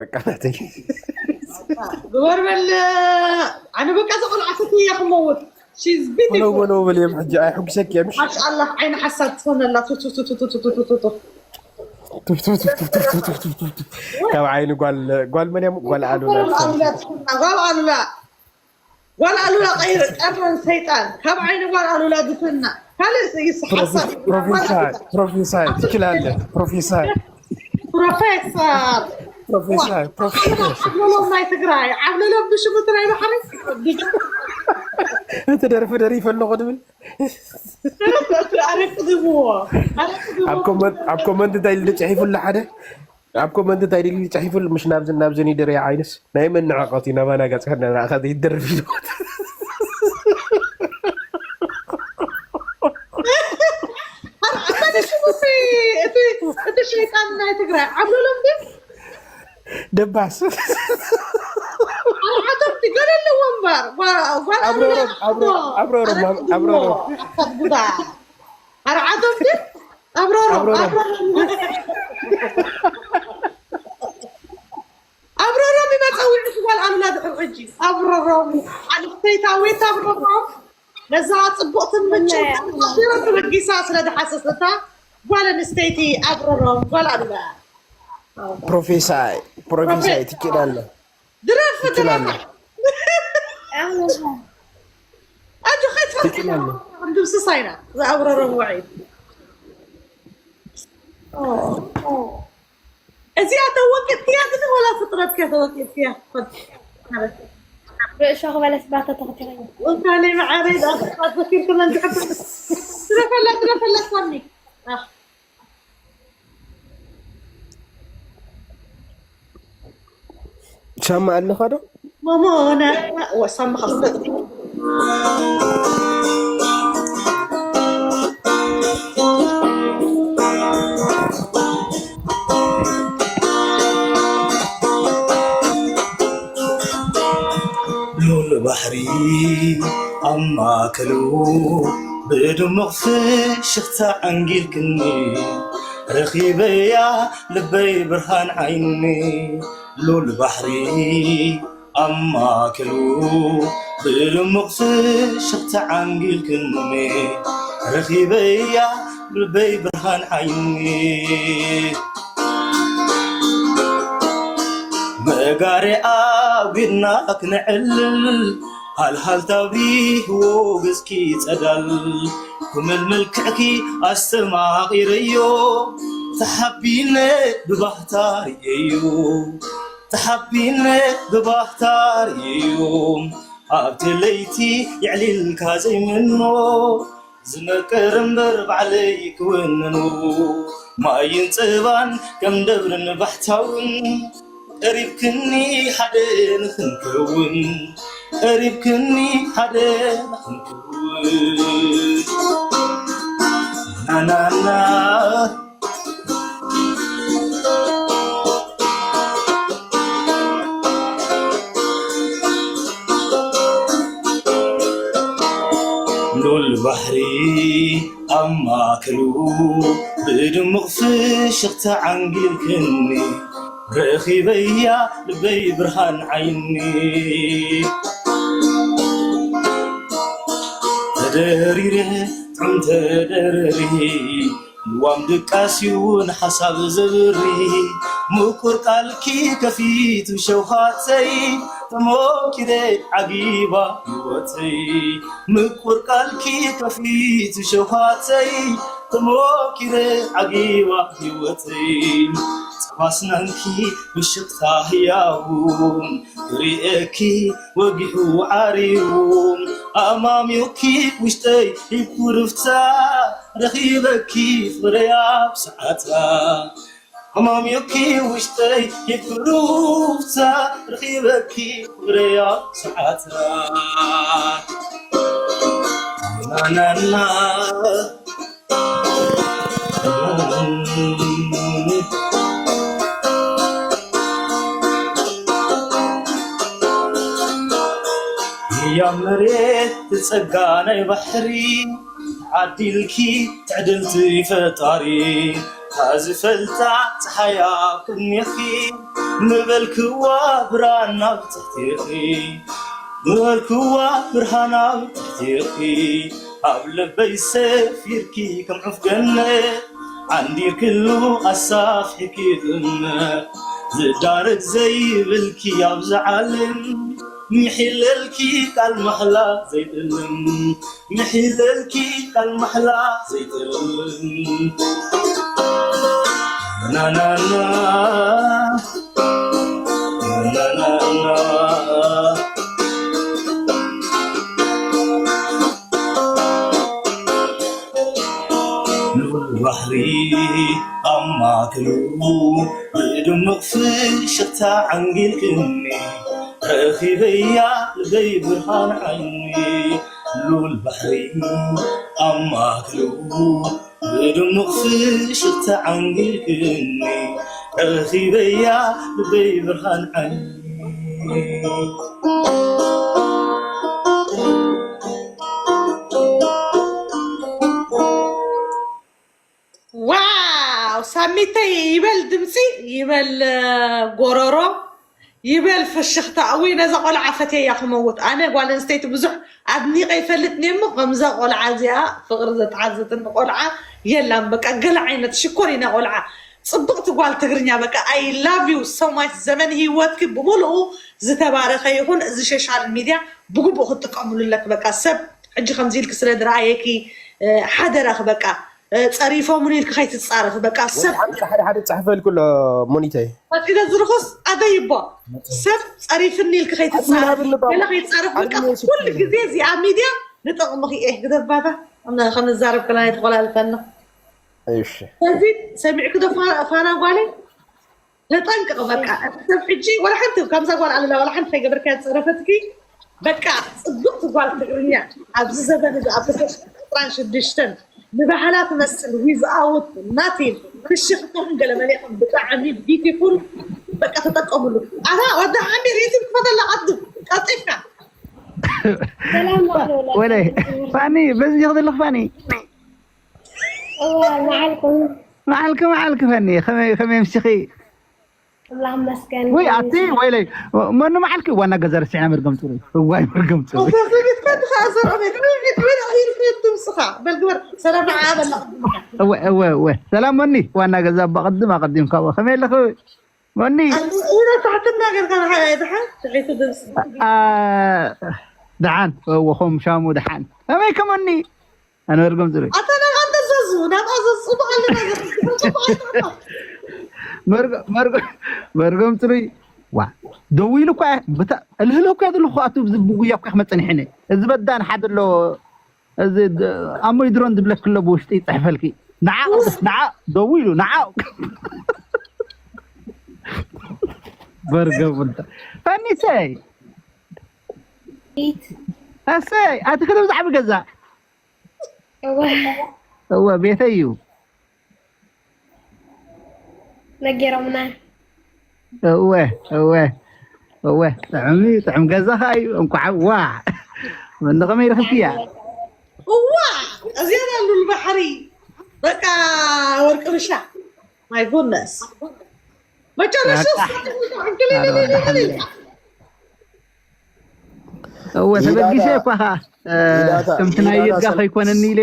በቃ ናተይ። ግበር በል። ኣነ በቃ እዛ ቆልዓ ሰትያ ክመውት። She's beautiful. በለው በለው በል፣ እዮም ሕጂ ኣይሕጉሰኪ እዮም። ማሻኣላህ፣ ዓይኒ ሓሳድ ትኾነላ። ቱ፣ ቱ፣ ቱ። ካብ ዓይኒ ጓል፣ ጓል መን እያ? ጓል ኣሉላ። ጓል ኣሉላ ትኾና፣ ጓል ኣሉላ። ጓል ኣሉላ ቀይረ ቀረን ሰይጣን። ካብ ዓይኒ ጓል ኣሉላ ድፈና። ካልእ ይስሓሳ። ፕሮፌሰር፣ ፕሮፌሰር ትችላለህ። ፕሮፌሰር። ፕሮፌሰር። ፕሮፌሰር፣ ፕሮፌሰር። ዓብለሎም ናይ ትግራይ፣ ዓብለሎም ብሽሙ ትግራይ ባሕሪ። እቲ ደርፊ ደሪፈ ኣለኹ ድብል። ኣረቂ ድብዎ። ኣረቂ ድብዎ። ኣብ ኮመንት፣ ኣብ ኮመንት እንታይ ኢሉ ጽሒፉ ኣሎ ሓደ? ኣብ ኮመንት እንታይ ኢሉ ጽሒፉ ኣሎ? ምሽ ናብዚ፣ ናብዚ ይደርያ ዓይንስ? ናይ መነዓቐቲ ናባና ገጽካ እናረኣኻ ዘይትደርፍ ኢሉ። ኣረ፣ ኣታ ሽሙ እቲ፣ እቲ፣ እቲ ሸይጣን ናይ ትግራይ ዓብለሎም ድዩ? ደባስ። ኣርዓቶም ትገደለዎ እምበር። ጓ-፣ ጓል ኣብረሮም፣ ኣሉላ ኣብረሮም፣ ኣብረሮም፣ ኣረ ኣብረሮም። ኣሳብ ጉዳ። ኣርዓቶም ድዩ? ኣብረሮም፣ ኣብረሮም። ኣብረሮም። ኣብረሮም እዩ መጸውዒ ጓል ኣሉላ ድሕሪ ሕጂ። ኣብረሮም። ኣንስተይቲ ኣወይቲ ኣብረሮም። ነዛ ጽቡቕትን ምችውትን ኣሽረ ተበጊሳ ስለ ዝሓሰሰታ ጓል ኣንስተይቲ ኣብረሮም ጓል ኣሉላ። ፕሮፌሳይ፣ ፕሮፌሳይ ትችላለህ። ድረፍ፣ ትችላለህ። ድረፍ። ኣጆ ከይትፈርቂ ትችላለህ። ክንድምስሳ ኢና። ዝኣብረሮም ውዒ። እዚኣ ተወቂጥክያ ግን ወላ ፍጥረትክያ ተወቂጥክያ? ርእሾ ክበለስ ባቶ ተኸቲለኛ። ወካለይ መዓረይ፣ ዳ ዘኪርክለን ዝሕብር። ድረፈላ፣ ድረፈላ ሳሚ። ኣህ። ሻማ ኣለኻ ዶ? ሞሞና፣ ወሳም ኸፍተት። ሉል ባሕሪ ኣብ ማእከሉ ብድሙቕ ፍሽኽታ ዓንጊልክኒ፣ ረኺበያ ልበይ ብርሃን ዓይኒ። ሉል ባሕሪ ኣብ ማእከሉ ብድሙቕ ፍሽኽታ ዓንጊልክኒ፣ ረኺበያ ልበይ ብርሃን ዓይኒ። መጋርያ ኣጒድና ክነዕልል፣ ሃልሃልታ ብሪህዎ ገጽኪ ጸዳል፣ ኩመል መልክዕኪ ኣስተማቒረዮ፣ ተሓቢነ ብባህታ ርእየዮ፣ ተሓቢነ ብባህታ ርእየዮ፣ ኣብቲ ለይቲ የዕሊልካ ዘይምኖ፣ ዝመቅር እምበር ባዕለይ ክውንኖ፣ ማይን ጸባን ከም ደብርን ባሕታውን፣ ቀሪብክኒ ሓደ ንኽንከውን፣ ቀሪብክኒ ሓደ ንኽንከውን። ናናና። ሉል ባሕሪ ኣብ ማእከሉ ብድሙቕ ፍሽኽታ ዓንጊልክኒ፣ ረኺበያ ልበይ ብርሃን ዓይኒ። ተደሪረ ጥዑም ተደረሪ፣ ልዋም ድቃስ እዩ ንሓሳብ ዘብሪ፣ ምቁር ቃልኪ ከፊቱ ሸውሃተይ፣ ተሞኪረ ዓጊባ ህይወተይ። ምቁር ቃልኪ ከፊቱ ሸውሃተይ፣ ተሞኪረ ዓጊባ ህይወተይ። ጸባ ኣስናንኪ ብሽቕታ ህያው፣ ክርእየኪ ወጊሑ ዓሪሩ፣ ኣማሚቑኪ ውሽጠይ ሂብኩ ርፍታ፣ ረኺበኪ ፍቕረይ ኣብ ሰዓታ። ኣማሚቑኪ ውሽጠይ ሂብኩ ርፍታ፣ ረኺበኪ ፍቕረይ ኣብ ሰዓታ። ናናና። ህያብ መሬት ጸጋ ናይ ባሕሪ፣ ዓዲልኪ ትዕድልቲ ፈጣሪ። ታዝፈልጣ ጸሓይ ኣብ ቅድሜኺ፣ ምበልክዋ ብርሃን ናብ ትሕቴኺ፣ ምበልክዋ ብርሃን ኣብ ትሕቴኺ፣ ኣብ ልበይ ሰፊርኪ ከም ዑፍ ገነት፣ ዓንዲርክሉ ኣሳፊሕኪ እምነት፣ ዝዳረግ ዘይብልኪ ኣብዚ ዓለም፣ ምሒለልኪ ቃል ማሕላ ዘይጥልም፣ ምሒለልኪ ቃል ማሕላ ዘይጥልም። ናናና፣ ናናና። ልዑል ባሕሪ ኣብ ማእከሉ ብድሙቕ ፍሽኽታ ዓንጊልክኒ፣ ረኺበያ ልበይ ብርሃን ዓይኒ። ልዑል ባሕሪ ኣብ ማእከሉ ብድሙቕ ፍሽኽታ ዓንጊልክኒ፣ ረኺበያ ልበይ ብርሃን ዓይኒ። ዋው ሳሚተይ፣ ይበል ድምፂ፣ ይበል ጎረሮ፣ ይበል ፍሽኽታ። እውይ ነዛ ቆልዓ ፈትየያ ክመውት። ኣነ ጓል ኣንስተይቲ ብዙሕ ኣድኒቐ ይፈልጥኒ እሞ ከምዛ ቆልዓ እዚኣ ፍቕሪ ዘትሓዘትኒ ቆልዓ የላን። በቃ ገለ ዓይነት ሽኮሪና ቆልዓ፣ ፅብቕቲ ጓል ትግርኛ። በቃ I love you so much። ዘመን ህይወትኪ ብምልኡ ዝተባረኸ ይኹን። እዚ ሶሻል ሚድያ ብግቡእ ክትጥቀምሉ ኣለኪ። በቃ ሰብ ሕጂ ከምዚ ኢልኪ ስለ ዝረኣየኪ ሓደራኺ በቃ ጸሪፎምኒ ኢልኪ ከይትጻረፊ። በቃ ሰብ ሓደ ሓደ ጻሕፈልኩ ኣሎ ሞኒተይ። ፈጺለ ዝርኹስ ኣደይቦ ሰብ ጸሪፍኒ ኢልኪ ከይትጻረፊ። ገለ ከይትጻረፊ በቃ ኩሉ ግዜ እዚኣ ሚድያ ንጥቕምኺ እየ ግደባታ። ከምዛረብ ከለና የተቆላልፈና። እሺ ስለዚ ሰሚዕኪ ዶ ፋና ጓለይ? ተጠንቀቕ በቃ። ሰብ ሕጂ ወላ ሓንቲ ካብዛ ጓል ኣለላ ወላ ሓንቲ ከይገበርካያ ዝጸረፈትኪ በቃ ጽብቕቲ ጓል ትግርኛ ኣብዚ ዘበን እዚ ኣብ ተሰሽ ዕስራን ሽዱሽተን ንባህላ ትመስል without nothing ክሽኽተኽን ገለ መሊኽን ብጣዕሚ beautiful በቃ ተጠቀምሉ። ኣታ ወዲ ሓሚድ ዩቱብ ክፈተላ ቀድም ቀልጢፍካ ሰላም ማዕበላ ወለይ ፋኒ በዚ ዘለኽ ፋኒ እወ መዓልኩም መዓልኪ መዓልኪ ፈኒ ከመይ ከመይ ምሽኺ ኣምላኽ መስገን ወይ ኣቲ ወይለይ መኑ መዓልኪ ዋና ገዛ ረሲዕና መርገም ጥሩ እዋይ መርገም ጥሩ ሰብስክራይብ ከድካ ዘርኦ ቤት ቤት ቤት ኣኺል ቤት ድምጽኻ በል ግበር ሰላም ዓበላ እወ እወ እወ ሰላም መኒ ዋና ገዛ ኣባ ቅድም ኣቀዲምካ ከመይ ኣለኺ መኒ ኢለ ታሕትና ገርካ ንሓያ ድሓን ትሒቱ ድምጽ አ፣ ደሓን እወ ኹም ሻሙ ደሓን ከመይ ከመኒ ኣነ መርገም ጥሩ ኣታ ናብ ኣንተ ዘዙ ናብ ኣዘዝ ጽቡቕ ኣለና ጽቡቕ ኣለና መርገ- መርገ- መርገም ጥሩይ ዋ ደው ኢሉ እኳ ብታ- እልህሎ እኳ ዘለኹ ኣቱ ብዚ ብጉያ እኳ ክመፀ ንሕነ እዚ በዳን ሓደ ኣሎ እዚ ድ- ኣሞይ ድሮን ዝብለክ ኣሎ ብውሽጢ ይፅሕፈልኪ ንዓ ንዓ ደው ኢሉ ንዓ መርገም እንተ ፈኒሰይ ፊት ኣሰይ ኣቲ ከደ ብዛዕባ ገዛ እወ እወ ቤተይ እዩ ነጊሮምና እወ እወ እወ ጥዑም እዩ ጥዑም ገዛኻ እዩ እንኳዕ ዋ መነ ከመይ ረኽብክያ እዋ እዚኣ ሉል ባሕሪ በቃ ወርቂ ርሻ my goodness መጨረሻ እወ ተበጊሰ እኳ ኸ ከምቲ ናይ ይርጋ ከይኮነኒ ኢለ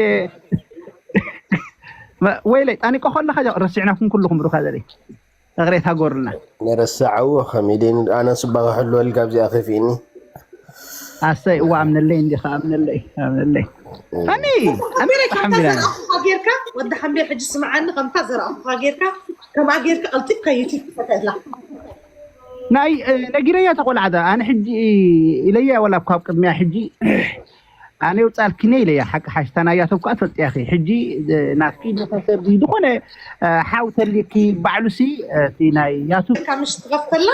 ወይለይ ጣኒቆ ከለኻ ረሲዕናኩም ኩልኹም ሩካ ዘርኢ እግሬታ ጎርልና ነረሳዕዎ ከሚደን ኣነ ስባ ክሕልወልካ ኣብዚኣ ከፊእኒ ኣሰይ እዋ ኣምነለይ እንዲኻ ኣምነለይ ኣምነለይ ፈኒ ኣሚረ ሓሚራ ጌርካ ወዲ ሓምቤ ሕጂ ስምዓኒ ከምታ ዘረኣኹኻ ጌርካ ከምኣ ጌርካ ቀልጢፍካ ዩቲብ ክፈተላ ናይ ነጊረያ ተቆልዓታ ኣነ ሕጂ ኢለያ ወላ ካብ ቅድሚያ ሕጂ ኣነ ውፃልኪነ ኢለያ ሓቂ ሓሽታ ናይ ያቶብ ከዓ ትፈልጥያ ኢኺ ሕጂ ናትኪ ቤተሰብ ዝኾነ ሓው ተሊኪ ባዕሉሲ እቲ ናይ ያቱብ ምሽ ትኸፍተላ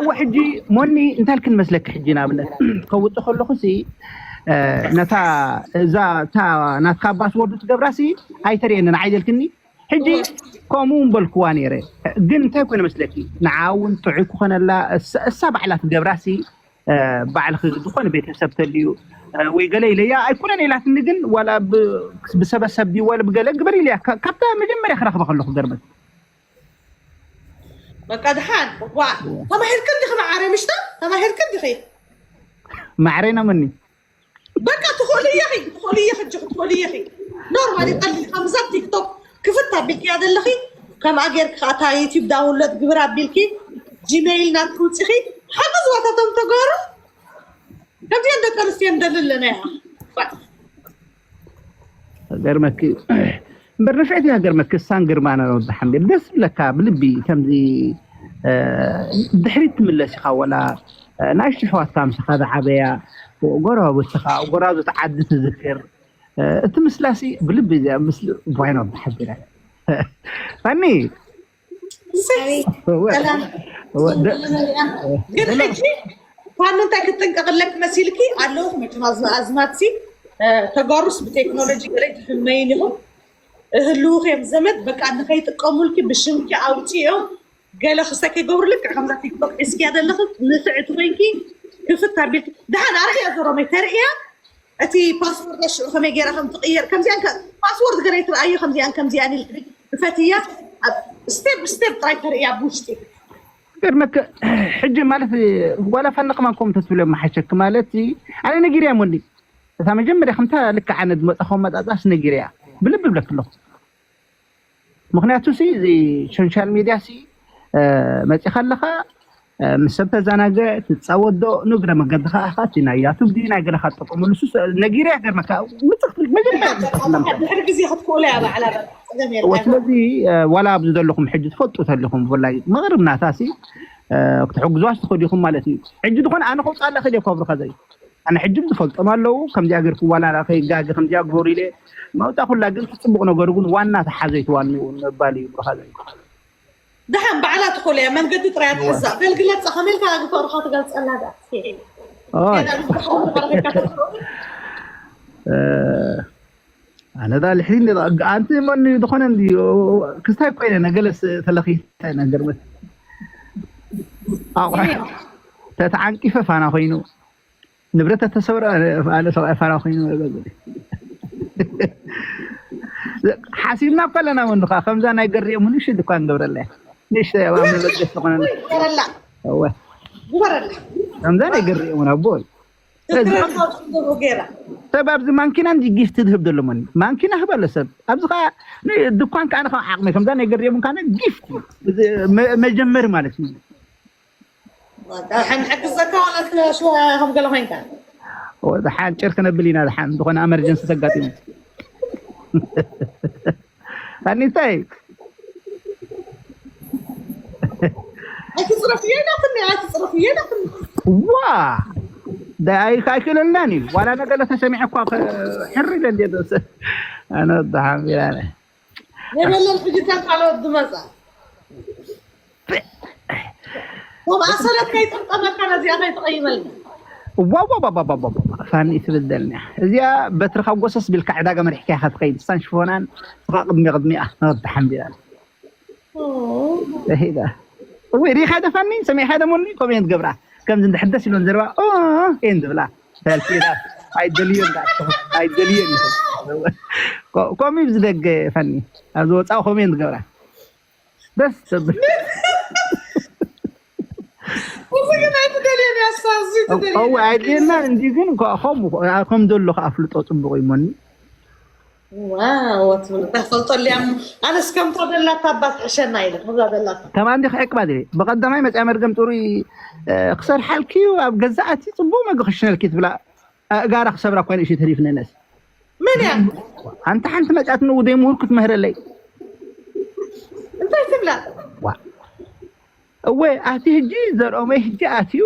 እወ ሕጂ ሞኒ እንታይ ኢልክን መስለኪ ሕጂ ንኣብነት ከውፅእ ከለኹ ሲ ነታ እዛ እታ ናትካ ባስወርዱ ትገብራ ሲ ኣይተርእየንን ዓይደልክኒ ሕጂ ከምኡ እውን በልክዋ ነይረ ግን እንታይ ኮይነ መስለኪ ንዓ እውን ጥዑይ ክኾነላ እሳ ባዕላ ትገብራ ሲ ባዕልኺ ዝኾነ ቤተሰብ ተልዩ ወይ ገለ ኢለያ ኣይኮነን ኢላትኒ ግን ዋላ ብሰበሰብ ድዩ ዋላ ብገለ ግበር ኢለያ ካብታ መጀመርያ ክረኽበ ከለኹ ገርመት በቃ ድሓን ዋ ተማሂርክን ዲኺ መዓረ ምሽታ ተማሂርክን ዲኺ ማዕረና መኒ በቃ ትኽእሉ እየኺ ትኽእሉ እየኺ እጅ ትኽእሉ እየኺ ኖርማሊ ቀሊል ከምዛ ቲክቶክ ክፍት ኣቢልክያ ዘለኺ ከምኣ ጌርኪ ከዓ እታ ዩቲብ ዳውንሎድ ግብር ኣቢልኪ ጂሜይል ናትኪ ውፅኺ ሓገዝ ዋታቶም ተጋሩ ከምዚአን ደቂ ኣንስትዮ እንደሊ ኣለና ያ ገርመኪ እምበር ንፍዕቲ ሃገር መክሳን ግርማ ነረው ዝሓምድ ደስ ብለካ ብልቢ ከምዚ ድሕሪት ትምለስ ኢኻ ወላ ናእሽቱ ኣሕዋትካ ምሳኻ ዝዓበያ ጎረባብትኻ ጎራዙት ዓዲ ትዝክር እቲ ምስላሲ ብልቢ እዚኣ ምስሊ ቧይኖ ተሓቢራ ፋኒ ግን ሕጂ ፋኒ እንታይ ክትጥንቀቕለክ መሲልኪ ኣለዉ መቸም ኣዝማድሲ ተጋሩስ ብቴክኖሎጂ ገለ ትሕመይን ኢኹም እህልውኺ እዮም ዘመድ በቃ ንኸይጥቀሙልኪ ብሽምኪ ኣውፂኦም ገለ ክስተ ከይገብሩ ልክዕ ከምዛ ቲክቶክ ሒዝክያ ዘለኺ ንፍዕቲ ኮይንኪ ክፍት ኣቢልኪ ደሓን ኣርእያ ዘሮመይ ተርእያ እቲ ፓስወርድ ሽዑ ከመይ ገይራ ከም ትቕየር ከምዚኣን ፓስወርድ ገለ ትርኣዩ ከምዚኣን ከምዚኣን ኢልኪ ክፈትያ ስቴፕ ስቴፕ ጥራይ ተርእያ ብውሽጢ ገርመክ ሕጂ ማለት ዋላ ፋኒ ከማን ከምኡ ተትብሎ መሓሸክ ማለት ኣነ ነጊርያ ሞኒ እታ መጀመርያ ከምታ ልክዕ ኣነ ዝመፃኹ ኣመፃፅኣስ ነጊርያ ብልቢ ብለክ ኣለኹ ምክንያቱ ሲ እዚ ሶሻል ሚድያ ሲ መፂኻ ኣለኻ ምስ ሰብ ተዘናግዕ ትፃወት ዶ ንእግረ መገድኻ ኢኻ እቲ ናይ ያቱብ ድዩ ናይ ገለኻ ትጥቀመሉ ሱስ ነጊርያ ገርመካ ውፅኽቲ መጀመርያ ድሕሪ ግዜ ክትክእሎ እያ ባዕላ በቃ ፀገም የለን ስለዚ ዋላ ኣብዚ ዘለኹም ሕጂ ትፈልጡ ተለኹም ብፍላይ መቕርብ ናታ ሲ ክትሕግዝዋ ትኽእሉ ኢኹም ማለት እዩ ሕጂ ዝኾነ ኣነ ከውፃላ ክእል እየ ካብርኻ ዘይ ኣነ ሕጂ ዝፈልጦም ኣለዉ ከምዚኣ ገርኩ ዋላ ከይጋገ ከምዚኣ ግበሩ ኢለ ማውፃ ኩላ ግን ትፅቡቕ ነገሩ ግን ዋና ተሓዘይትዋኒ ምባል እዩ ብርኻ ዘይ ደሓን ባዕላ ትኾለያ መንገዲ ጥራያ ትሕዛ ገልግለፃ ከመልካ ግፈርኻ ትገልፀላ ዳ ኣነ ዳ ልሕሊ ኣንቲ መን ዝኾነ እንዲ ክስታይ ኮይነ ነገለስ ተለኺተ ነገር ኣቑሑ ተተዓንቂፈ ፋና ኮይኑ ንብረት ተሰብረ ኣነ ሰብኣይ ፋራ ኮይኑ ሓሲብና እኮ ኣለና ወንድኻ ከምዛ ናይ ገሪኦም ንእሽተይ ድኳን ንገብረላ ንእሽተይ ኣብ መበገስ ዝኾነ ግበረላ እወ ግበረላ ከምዛ ናይ ገሪኦም ኣቦ ገይራ ሰብ ኣብዚ ማንኪና እንዲ ጊፍት ዝህብ ዘሎ መን ማንኪና ህበሎ ሰብ ኣብዚ ከዓ ድኳን ከዓ ንከም ዓቕሚ ከምዛ ናይ ገሪኦም ከዓ ጊፍት መጀመሪ ማለት እዩ ሕን ሕግዘካ ዋላ ሽዋ ከም ገለ ኮይንካ ደሓን ጭር ክነብል ኢና ደሓን ዝኾነ ኣመርጀንሲ ተጋጢሙ ኣኒታይ ኣይትፅረፍዮ ኢላትኒ ኣይትፅረፍዮ ኢላትኒ ዋ ኣይክእለልናን እዩ ዋላ ነገለ ተሰሚዐ እኳ ሕር ኢለ እንደ ኣነ ደሓን ቢላነ የበለን ሕጂ ከም ካልኦት ዝመፃ መብኣሰለት ከይጥርጠመካ ነዚኣ ከይትቐይመልና ዋዋዋዋዋዋ ፋኒ ትብል ደልኒያ እዚኣ በትሪ ካብ ጎሰስ ቢልካ ዕዳጋ መሪሕካ ኢኻ ትኸይድ እሳን ሽፎናን ስኻ ቅድሚ ቅድሚኣ ነወዳሓን ቢላል ሄዳ እወ ሪኻ ደፋኒ ሰሚዕኻ ደሞኒ ኮሜንት ገብራ ከምዚ እንድሕር ደስ ኢሎን ዘረባ እየን ዝብላ ፈልፊላ ኣይደልዮን ኣይደልዮን ከምኡ ዝደገ ፈኒ ኣብ ዝወፃ ኮሜንት ገብራ ደስ ተብል እዚ ግን ኣይትደልየን ያሳ እዚ ትደልየን እወ ኣይድልየና እንዲ ግን ከምኡ ከም ዘሎ ከኣፍልጦ ፅቡቅ ይሞኒ ዋው ትብል እፈልጦ ሊያ ኣነስ ከምታ ዘላታ ኣባት ሕሸና ኢለ ከምዛ ዘላታ ከማን ዲኺ ዕቅባ ድሪ ብቀዳማይ መፅያ መርገም ጥሩይ ክሰርሓልኪ እዩ ኣብ ገዛእቲ ፅቡቅ መግቢ ክሽነልኪ ትብላ ኣእጋራ ክሰብራ እኳ ንእሽተይ ተሪፍነነስ መን እያ ኣንታ ሓንቲ መፅያት ንኡ ደይ ምሁር ክትምህረለይ እንታይ ትብላ እወ ኣቲ ህጂ ዘርኦመይ ህጂ ኣትዩ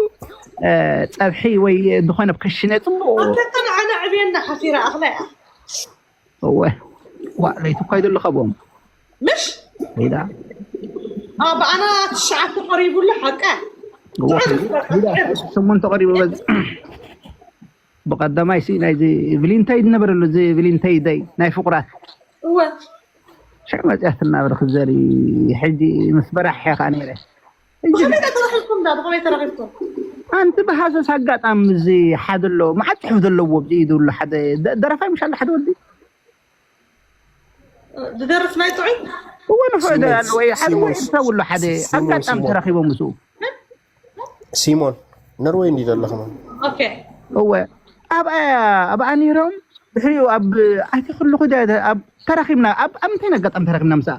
ፀብሒ ወይ ዝኾነ ክሽነ ፅቡቅ ኣንተካ ንዓና ዕብየና ሓፊራ ኣኽላ እያ እወ ዋ ለይቲ እኳ ይደሉ ካብኦም ምሽ ሄዳ ብኣና ትሽዓተ ቀሪቡሉ ሓቀ እወ ሄዳ ሰሙን ተቐሪቡ በዚ ብቐዳማይ ሲ ናይዚ ቪሊንተይ ዝነበረሉ እዚ ቪሊንተይ ደይ ናይ ፍቁራት እወ ሽዕ መፅያት እናበረ ክዘሪ ሕጂ ምስ በራሕ ኢኻ ነይረ ብኸመይ ተረኺብኩም ዳ ብኸመይ ተረኺብኩም ኣንቲ ብሃሰስ ኣጋጣሚ እዚ ሓደ ኣሎ መዓት ፅሑፍ ዘለዎ ኣብዚ ኢዱ ኣሎ ሓደ ደረፋይ ምሻለ ሓደ ወዲ ዝደርፍ ናይ ጥዑይ እወ ንፍዕዶ ኣለዎ። ሓደ ወይ እተውሎ ሓደ ኣጋጣሚ ተራኺቦም ምስኡ። ሲሞን ነርወይ እንዲ ዘለኹም ኦኬ እወ ኣብ ኣብኣ ነይሮም። ድሕሪኡ ኣብ ኣቲ ክልኹ ኣብ ተራኺብና ኣብ ኣብ ምንታይ ኣጋጣሚ ተራኺብና ምስኣ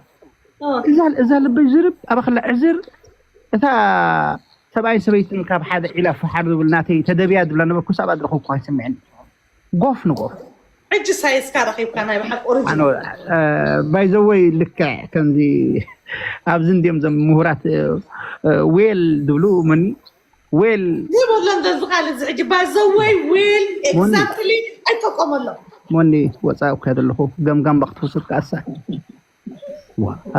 እዛ እዛ ልበይ ዝርብ ኣብ ኣኽላ ዕዝር እታ ሰብኣይን ሰበይትን ካብ ሓደ ዒላ ፈሓር ዝብል ናተይ ተደብያ ዝብላ ነበርኩ። ሳብ ኣድረኹ እኳ ይስምዕኒ ጎፍ ንጎፍ ሕጂ ሳይስካ ረኺብካ ናይ ብሓቂ ኦሪጅን ባይዘወይ ልክዕ ከምዚ ኣብዚ እንዲዮም ዘም ምሁራት ዌል ዝብሉ መኒ ዌል ይበሎ እንደዚ ካልእ እዚ ሕጂ ባይዘወይ ዌል ኤግዛክትሊ ኣይጠቀመሎም ሞኒ ወፃ እኳ ዘለኹ ገምጋም ባክትውስድ ከኣሳ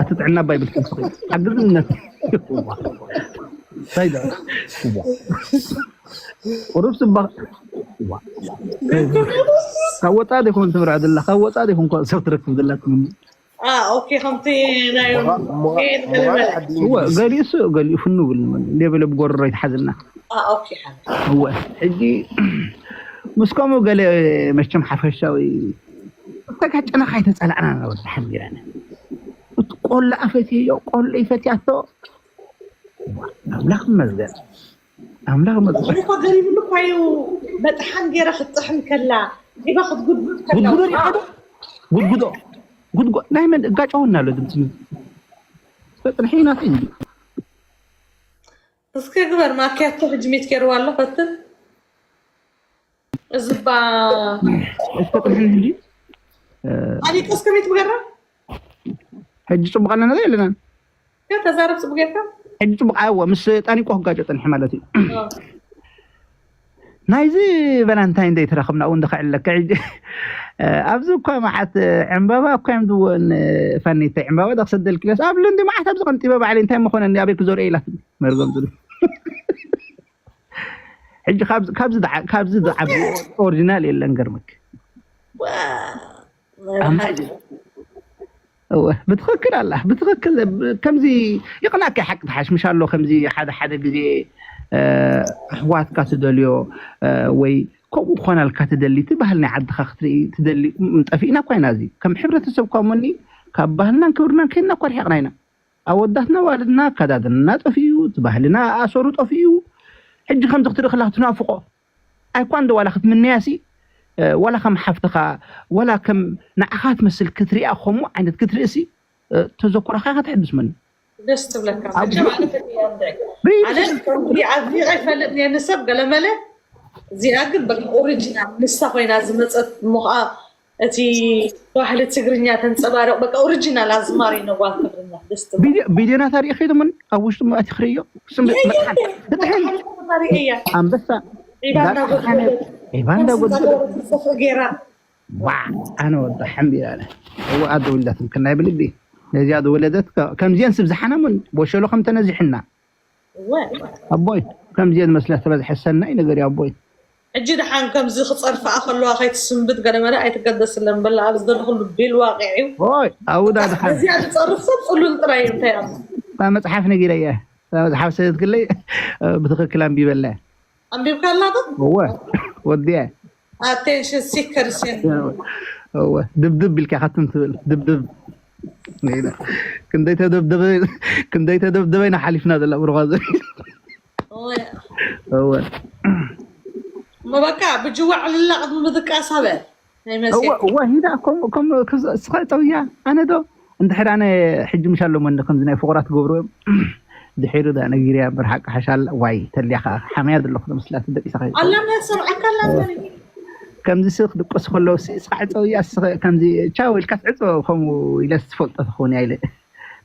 ኣቲ ጥዕና ባይ ብልክም ስኺ ሓግዝነት ሳይዳ ቁሩብ ስባ ካብ ወፃ ዲኹን ትምርዐ ዘላ ካብ ወፃ ዲኹን ሰብ ትረክብ ዘላ ትምኒ ኦኬ ከምቲ ናይ ገሊኡስ ገሊኡ ፍኑ ብል ሌበለ ብጎረሮ ይትሓዝና ኦኬ እወ ሕጂ ምስ ከምኡ ገለ መቸም ሓፈሻዊ ተጋጨና ካይተፀላዕና ነበርና ሓቢረን እቲ ቆልዓ ፈትየዮ ቆልዓ ይፈትያቶ ኣምላኽ ይመስገን ኣምላኽ ይመስገን እኮ ገሪብሉ እኳ እዩ መጥሓን ገይረ ክትጥሕን ከላ ዲባ ክትጉድጉድ ከላ ጉድጉዶ ሪኢኻ ዶ ጉድጉዶ ጉድጎ ናይ መን እጋጨወና ኣሎ ድምፂ ተፅንሒ ናት እዩ እስኪ ግበር ማኪያቶ ሕጂ ሚት ገይርዋ ኣሎ ፈትን እዝባ እስከጥርሕን ሕጂ ኣሊቀ እስከ ሚት ምገራ ሕጂ ፅቡቅ ኣለና ዶ የለናን ተዛረብ ፅቡቅ ጌርካ ሕጂ ፅቡቅ ኣዎ ምስ ጠኒቆ ክጋጨ ጠንሒ ማለት እዩ ናይዚ ቫላንታይን ደይ ተረኽብና እውን ድኸዕለካ ሕጂ ኣብዚ እኳ መዓት ዕምባባ እኳ እዮም ዝወን ፋኒተይ ዕምባባ ዶ ክሰደልኪለስ ኣብ ልንዲ መዓት ኣብዚ ቀንጢበ ባዕለይ እንታይ መኾነኒ ኣበይ ክዞርኦ ኢላት መርገም ዝብል ሕጂ ካብዚ ዝዓቢ ኦሪጂናል የለን ገርመክ ብትኽክል ኣላ ብትኽክል ከምዚ ይቕናካ ሓቂ ተሓሽምሽ ኣሎ ከምዚ ሓደ ሓደ ግዜ ኣሕዋትካ ትደልዮ ወይ ከምኡ ክኾናልካ ትደሊ እቲ ባህል ናይ ዓድኻ ክትርኢ ትደሊ ጠፊእና እኳ ኢና እዚ ከም ሕብረተሰብ እኳ እሞኒ ካብ ባህልናን ክብርናን ከይድና እኳ ርሒቕና ኢና ኣወዳትና ዋልድና ኣከዳድንና ጠፊኡ እቲ ባህልና ኣሰሩ ጠፊኡ ሕጂ ከምዚ ክትርኢ ከለካ ትናፍቆ ኣይኳ እንዶ ዋላ ክትምነያ ሲ ዋላ ከም ሓፍትኻ ዋላ ከም ንዓኻ ትመስል ክትሪኣ ከምኡ ዓይነት ክትርኢ ሲ ተዘክሮኻ ኢኻ ተሕድስ መን ደስ ትብለካ መቸም ኣነ ፈትያ እንድዒ ኣነ ከምዚ ኣድኒቐ ይፈልጥ እየ ንሰብ ገለመለ እዚኣ ግን በቃ ኦሪጂናል ንሳ ኮይና ዝመፀት እሞ ከዓ እቲ ባህሊ ትግርኛ ተንፀባርቕ በቃ ኦሪጂናል ኣዝማሪ ነው ጓል ትግርኛ ደስ ትብል ቢድዮናት ኣሪእኺ ዶ መን ኣብ ውሽጡ መእቲ ክርእዮ ስም መጥሓን ብጥሕን ሪእያ ኣንበሳ ዒባ እንዳጎደለት ዒባ እንዳጎደለ ዝኽሪ ገይራ ዋ ኣነ ወዳ ሓምቢራ እዋ ኣደ ወልዳትም ክናይ ብልቢ ነዚኣ ዝወለደት ከምዚአን ስብዝሓና ምን ቦሸሎ ከም ተነዚሕና እወ ኣቦይ ከምዚአን መስላ ተበዝሐ ሰናይ ነገር እዩ ኣቦይ ሕጂ ድሓን ከምዚ ክፀርፍኣ ከለዋ ከይትስንብት ገለመለ ኣይትገደስለን በላ ኣብ ዝደለኹሉ ቢል ዋቂዕ እዩ ኦይ ኣውዳ ድሓን እዚኣ ዝፀርፍ ሰብ ፅሉል ጥራይ እዩ እንታይ ኣብ እታ መፅሓፍ ነጊረያ እታ መፅሓፍ ሰደትክለይ ብትኽክል ኣንቢበላ ኣንቢብካላ ዶ እወ ወዲያ attention seekers እወ ድብድብ ኢልካ ካትም ትብል ድብድብ ክንደይ ተደብደበ ክንደይ ተደብደበ ኢና ሓሊፍና ዘላ ብርኳ እወ እሞ በቃ ብጅዋዕ ልላ ቅድሚ ምድቃስ ሃበ ናይ መሲ እወ እወ ሂዳ ከም ከም እስኻ ጠውያ ኣነ ዶ እንድሕር ኣነ ሕጂ ምሽ ኣለሞ እንዲ ከምዚ ናይ ፍቑራት ገብርዎም ድሒሩ ዳ ነጊርያ እምበር ሓቂ ሓሻል ዋይ ተልያ ከዓ ሓመያ ዘለኹ ተመስላ ትደቂሳ ከ ኣላና ሰምዓካ ኣላና ከምዚ ስ ክድቀሱ ከለዉ ሲ እስኻ ዕፀውያ እስኸ ከምዚ ቻው ኢልካስ ዕፀ ከምኡ ኢለስ ትፈልጦ ትኸውን እያ ኢለ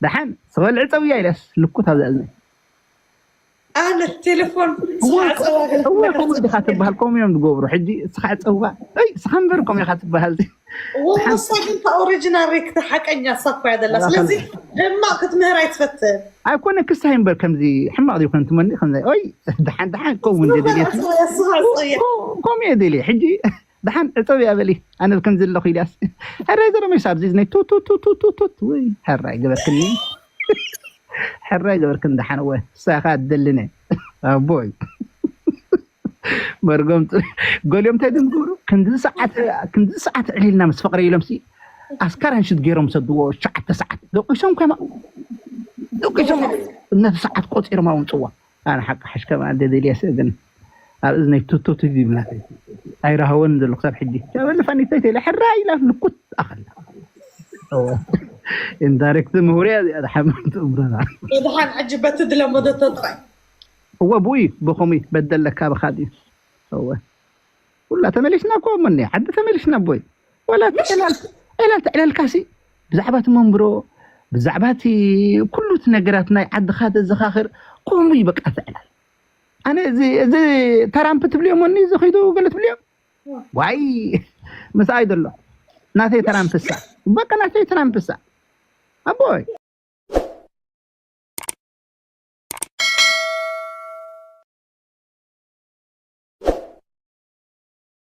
ደሓን ስበል ዕፀውያ ኢለስ ልኩት ኣብዛ እዝኒ ኣነ ቴሌፎን እወ ከምኡ ኢኻ ትበሃል ከምኡ እዮም ዝገብሩ ሕጂ እስኻ ዕፀዋ እይ እስኻ እምበር ከምኡ ኢኻ ትበሃል ወሳ ግን ታ ኦሪጂናል ሪክቲ ሓቀኛ እሳ እኮ እያ ዘላ ስለዚ ሕማቅ ክትምህር ኣይትፈትን ኣይኮነ ክስታይ እምበር ከምዚ ሕማቅ ዘይኮነ ትመኒ ከምዚ ኦይ ደሓን ደሓን ከምኡ እንደ ደልየት ከምኡ እየ ደልየ ሕጂ ደሓን ዕፀው እያ በሊ ኣነ ከምዚ ኣለኹ ኢልያስ ሕራይ ዘረመሽ ኣብዚ ዝነይ ቱቱቱቱቱቱት ወይ ሕራይ ገበርክኒ ሕራይ ገበርክኒ ደሓን እወ ሳኻ ደልነ ኣቦይ መርጎም ገሊኦም እንታይ ድም ዝብሉ ክንዲ ሰዓት ዕሊልና ምስ ፍቅሪ ኢሎም ሲ ኣስካራን ሽት ገይሮም ሰድዎ ሸዓተ ሰዓት ደቂሶም ከማ ደቂሶም ነቲ ሰዓት ቆፂሮም ኣውፅዋ። ኣነ ሓቂ ሓሽ ከማ ደደልየ ሰብ ግን ኣብ እዝነይ ቱቶ ቲቪ ይብላ ኣይረሃወን ዘሎ ክሳብ ሕጂ። ሻበለ ፋኒታይ ተለ ሕራ ኢላ ልኩት ኣኸላ ኢንዳይሬክት ምህርያ እዚኣ ሓመንት እምረና ደሓን ሕጂ በቲ ድለመደቶ ጥራይ እወ ብኡ እዩ ብኸምኡ እዩ በደለካ ብኻድ እዩ። እወ ኩላ ተመሊስና እኮ እሞ እኒኣ ዓዲ ተመሊስና ኣቦይ። ወላ ዕላል ትዕለልካሲ ብዛዕባ እቲ መንብሮ ብዛዕባ እቲ ኩሉ እቲ ነገራት ናይ ዓድኻ ተዘኻኽር። ከምኡ እዩ በቃ ትዕላል። ኣነ እዚ እዚ ተራምፕ ትብልዮ እሞ እዚ ኸይዱ ገለ ትብልዮ ዋይ ምስኣይ ዘሎ ናተይ ተራምፕሳ በቃ ናተይ ተራምፕሳ ኣቦይ